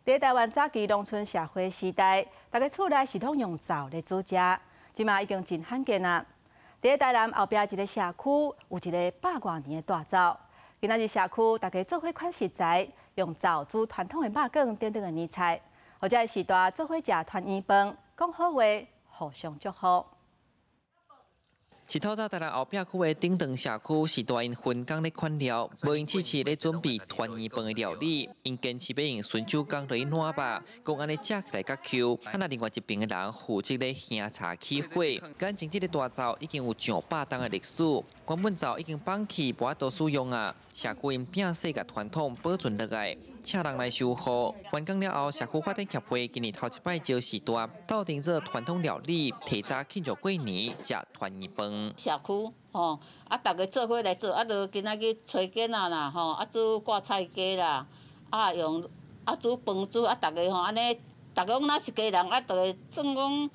佇台灣早期農村社會時代，逐家厝內是攏用灶來煮食，這馬已經真罕見啦。佇台南後壁一個社區，有一个百外年的大灶。今仔日社區逐家做伙款食材，用灶煮傳統的肉羹等等的年菜，予這个序大做伙食團圓飯，講好話，互相祝福。一透早，台南後壁區的頂長社區序大𪜶分工咧款料，無閒試試咧準備團圓飯的料理。𪜶堅持欲用伸手工來攆肉，講按呢食起來較 Q。啊，若另外一邊的人負責咧燃柴起火。感情這个大灶已經有上百冬的歷史，原本灶已經放棄，無法度使用啊。社區𪜶摒捨共傳統保存落來，請人來修護。完工了後，社區發展協會今年頭一擺招序大鬥陣做傳統料理，提早慶祝過年，食團圓飯。社區吼，啊，逐家做伙來做，啊，就今仔去揣囝仔啦，吼，啊，煮掛菜雞啦，啊，用啊煮飯煮，啊，逐家吼按呢，逐家攏若是家人，啊，就會算講，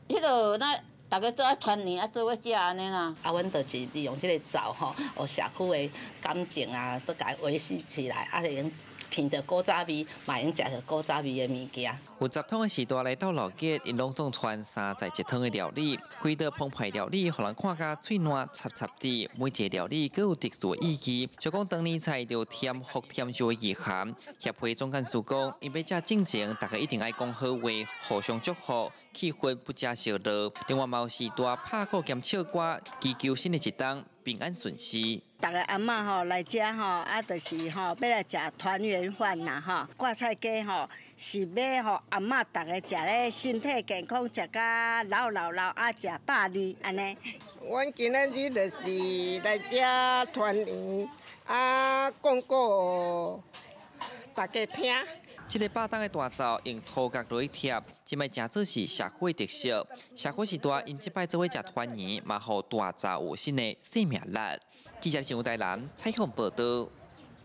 彼落若逐家做啊團圓，啊做伙食按呢啦。啊，阮就是利用這个灶吼，予社區的感情啊，都共維繫起來，啊，會用聞著古早味，嘛會用食著古早味的物件。有10桶的序大來鬥鬧熱，𪜶攏總傳三菜一湯的料理，規道澎湃料理，予人看甲喙瀾插插滴。每一个料理閣有特殊的意義，就講長年菜就添福添壽的意涵。協會總幹事講，𪜶欲食進前，逐家一定愛講好話，互相祝福，氣氛不加燒熱。另外，嘛有序大拍鼓兼唱歌，祈求新的一冬平安順遂。逐个阿嬤吼來遮吼，啊，就是吼欲來食團圓飯啦吼，掛菜雞吼是欲予阿嬤逐家食咧身體健康，食甲老老老啊，食百二按呢。阮今仔日就是來遮團圓，啊，講故予逐家聽。這个百冬的大灶用塗角落去貼，這擺誠做是社區的特色。社區序大𪜶這擺做伙食團圓，嘛予大灶有新的生命力。記者新聞台南採訪報導。